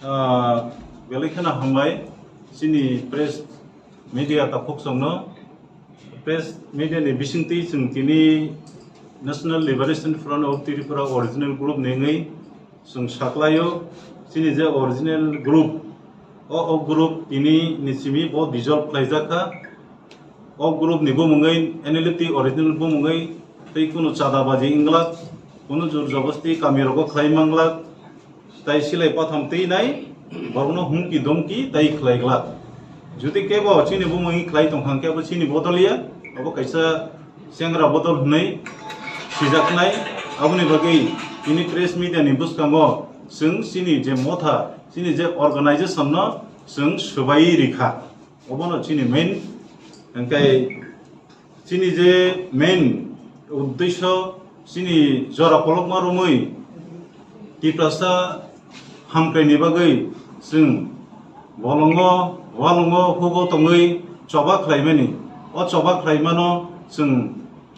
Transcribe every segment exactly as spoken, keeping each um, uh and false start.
Ah, belai kheno hambai chini press media takhuk chwngno. Press media ni bisingtwi chwng tini National Liberation Front of Tripura original group ni wngwi chwng saklaio. Chini je original group, o, o group tini ni simi bo dissolve khlaijak kha. O group ni bumungwi, N L F T original bumungwi tei kunu chadabaji wngglak, kunu jur jobosti kami rogo khlai manglak, tai silai patham twi nai, borokno humki domki tai khlai glak. Jodi kebo chini bumungwi khlai tongkha khe abo chini bodol ya, abo kaisa chengra bodol hwnwi sijaknai. Aboni bagwi tini press media ni bwskango chwng chini je motha, chini je organization no chwng swbai rikha. Obono chini main, hingke chini je main uddesyo chini jora kolokma romwi Tiprasa hamkraini bagwi chwng bolongo, walongo, hugo tongwi choba khlaimani. O choba khlaimano chwng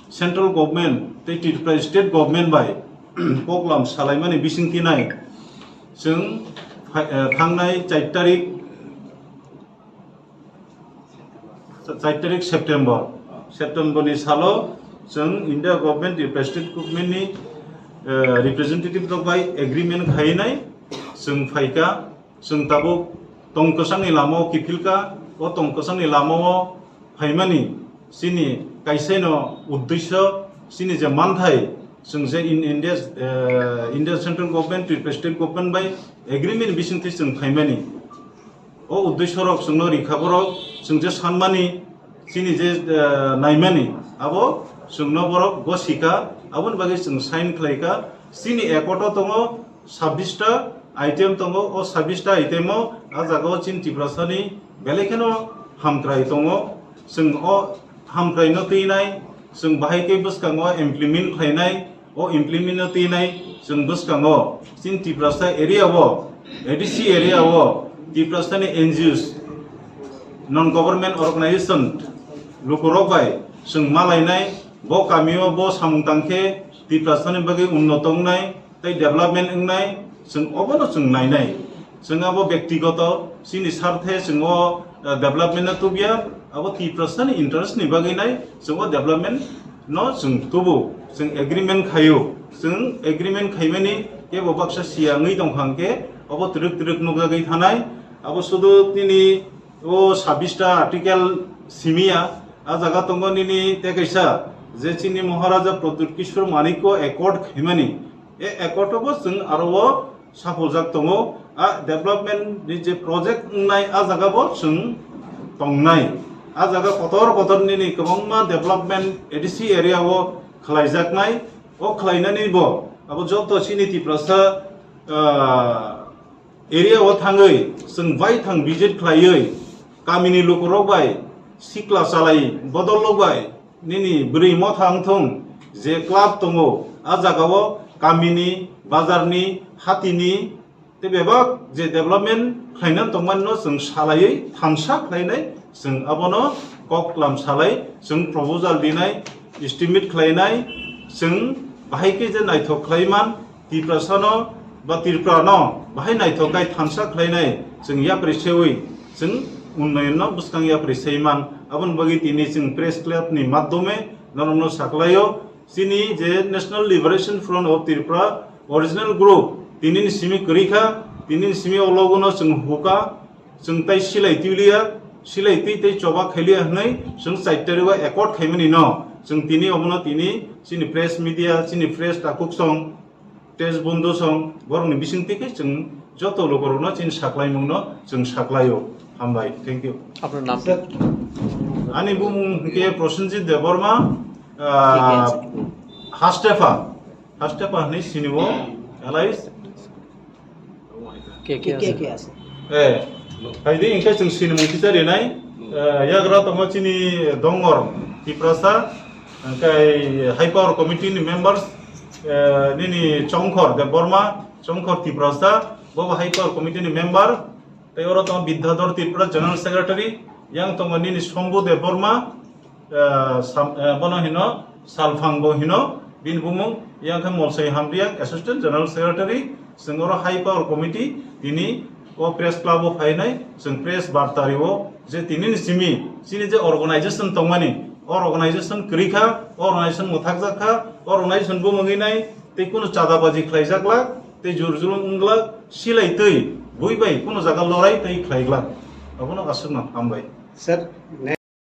central government tei Tripura state government bai koklam salaimani bisingtwi nai chwng phai-, eh, thangnai char tarik char tarik September, September ni salo chwng India government, United States government ni, eh, representative rok bai agreement khainai chwng phaikha, chwng tabuk tong kwchangni lama o kiphilkha, o tong kwchangni lama o phaimani chini kaisa no uddesyo, chini je manthai chwng je in India, eh, India central government, United States government bai agreement bisingtwi chwng phaimani. O uddesyo rok chwngno rikha borok, chwng je sanmani, chini je, eh, naimani, abo chwngno borok gosika, aboni bagwi chwng sign khlaika. Chini accord o tongo sabbish ta item tongo, o sabbish ta item o a jaga o chini Tiprasani belai kheno hamkrai tongo. Chwng o hamkraino twinai, chwng bahai khe bwskango implement khlainai, o implement no twinai chwng bwskango chini Tiprasa area o, A D C area o Tiprasani N G Os, non government organization, lukurok bai chwng malainai, bo kamio bo samung tangkhe Tiprasani bagwi unnoto wngnai tei development wngnai, chwng obono chwng nainai. Chwng abo bektigoto chini sarthe chwng o, eh, development no tubya, abo Tiprasani interest ni bagwi nai chwng o development no chwng tubu, chwng agreement khaio. Chwng agreement khaimani kebo baksa siya wngwi tongkha hwnkhe obo twrwk twrwk nukjagwi thanai. Abo sudu nini o sabbish ta article simiya, a jaga tongo nini tei kaisa je chini Maharaja Pradyut Kishore Manikya accord khaimani, e accord o bo chwng aro o sapuljak tongo. A development ni je project wngnai, a jaga bo chwng tongnai. A jaga kotor kotor nini kwbangma development A D C area o khlaijaknai. O khlainani bo abo joto chini Tiprasa, ah, area o thangwi chwng baithang visit khlaiwi kamini lukurok bai sikla chalai bodol rok bai nini bwrwi motha wngthung je club tongo, a jaga o kamini, bazar ni, hati ni, tei bebak je development khlaina tongmani no chwng salaiwi thansa khlainai, chwng abono kok lam salai, chwng proposal dinai, estimate khlainai, chwng bahai khe je naithok khlaiman, Tiprasano ba Tripurano bahai naithok khai thansa khlainai, chwng yapri sewi, chwng unnoyonno bwskang yapri seiman. Aboni bagwi tini chwng press club ni madhyome norokno saklaio, chini je National Liberation Front of Tripura original group, tini ni simi kwrwi kha, tini ni simi o logo no chwng hukha, chwng tai silai twi liya, silai twi tei choba khai liya hwnwi chwng char tarik o accord khaimani no, chwng tini obono tini chini press media, chini press takhuk song, press bondhu song, borokni bisingtwi khe chwng joto lukurokno chini saklaimungno chwng saklaio. Hambai, thank you. আপনার নাম কি? Ani bumung hwnkhe Prosenjit Debbarma, ah, Hastepa, Hastepa hwnwi sini o, Alais. কে কে আছে? কে আছে? Eh, hai di, hingke chwng sinimung kisa rinai, eh, yagra tongo chini Dongor Tiprasa, hingke High Power Committee ni members, eh, nini Chongkhor Debbarma, Chongkhor Tiprasa, bo bo High Power Committee ni member, tei oro tongo Bidyadhor Tripura General Secretary, yang tongo nini Shambhu Debbarma, eh, sam-, eh, bono hino Salphang bo hino, bini bumung, yang khe Molsai Hamriang, Assistant General Secretary, chwng oro High Power Committee, tini O press club o phainai chwng press barta rio je tini ni simi chini je organization tongmani, o organization kwrwi kha, o organization mwthakjak kha, o organization bumungwi nai tei kunu chadabaji khlaijak glak tei jur julung wng glak, silai twi bui bai kunu jaga lorai tei khlai glak. Abono aswkno hambai. Sir,